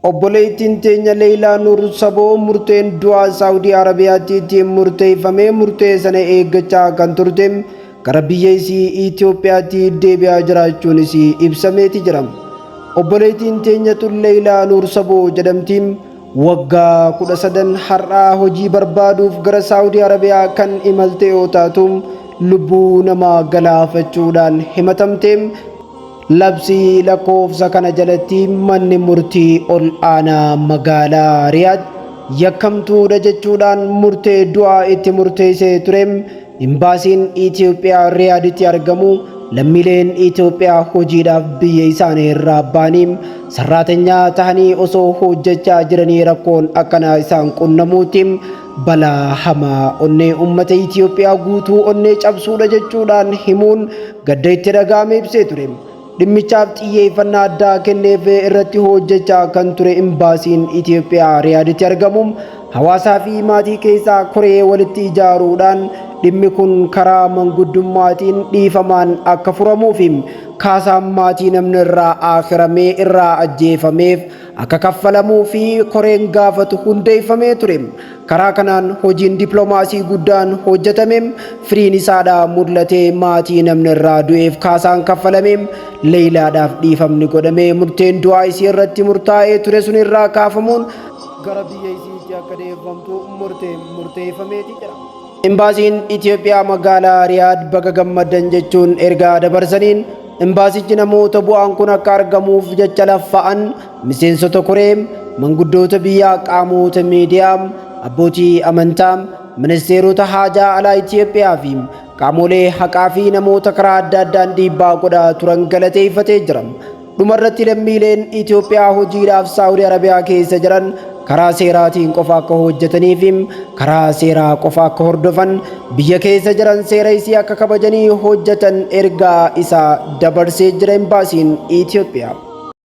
Obboleettiin teenya Leeylaa Nuur Saboo murteen du'aa Saawudii Arabiyaatti ittiin murteeffamee murtee sana eeggachaa kan turte gara biyya isii Itoophiyaatti deebi'aa jiraachuun isii ibsameeti jira. Obboleettiin teenya tun Leeylaa Nuur Saboo jedhamti. Waggaa 13 har'aa hojii barbaaduuf gara Saawudii Arabiyaa kan imalte yoo taatu lubbuu namaa galaafachuudhaan himatamte. Labsii lakkoofsa kana jalatti manni murtii ol aanaa magaalaa Riyaad yakkamtuudha jechuudhaan murtee du'aa itti murteessee ture. Imbaasiin Itoophiyaa Riyaaditti argamu lammiileen Itoophiyaa hojiidhaaf biyya isaanii irraa ba'anii sarraatenyaa tahanii osoo hojjechaa jiranii rakkoon akkanaa isaan qunnamuutti balaa hamaa onnee uummata Itoophiyaa guutuu onnee cabsuudha jechuudhaan himuun gadda itti dhaga'ame ibsee ture. Dhimmichaaf xiyyeeffannaa addaa kenneef irratti hojjechaa kan ture imbaasiin Itoophiyaa Riyaaditti argamu hawaasaa fi maatii keessaa koree walitti ijaaruudhaan dhimmi kun karaa manguddummaatiin dhiifamaan akka furamuuf kaasaan maatii namni irraa aakiramee irraa ajjeefameef akka kaffalamuu fi koreen gaafatu hundeeffamee ture. Karaa kanaan hojiin dippiloomaasii guddaan hojjetame firiin isaadhaa mul'atee maatii namni irraa du'eef kaasaan kaffalame Leeylaadhaaf dhiifamni godhamee murteen du'aa isii irratti murtaa'ee ture sun irraa kaafamuun gara biyya isiitti akka deeffamtu murteeffameeti jira. Imbaasiin Itoophiyaa magaalaa Riyaad baga gammaddan jechuun ergaa dabarsaniin imbaasichi namoota bu'aan kun akka argamuuf jecha laffa'an miseensota koree, manguddoota biyyaa, qaamota miidiyaa, abbootii amantaa, ministeerota haajaa alaa Itoophiyaa fi qaamolee haqaa fi namoota karaa adda addaan dhiibbaa godhaa turan galateeffatee jira. Dhumarratti lammiileen Itoophiyaa hojiidhaaf Saawudii Arabiyaa keessa jiran karaa seeraatiin qofa akka hojjetanii fi karaa seeraa qofa akka hordofan biyya keessa jiran seera isii akka kabajanii hojjetan ergaa isaa dabarsee jira imbaasiin Itoophiyaa.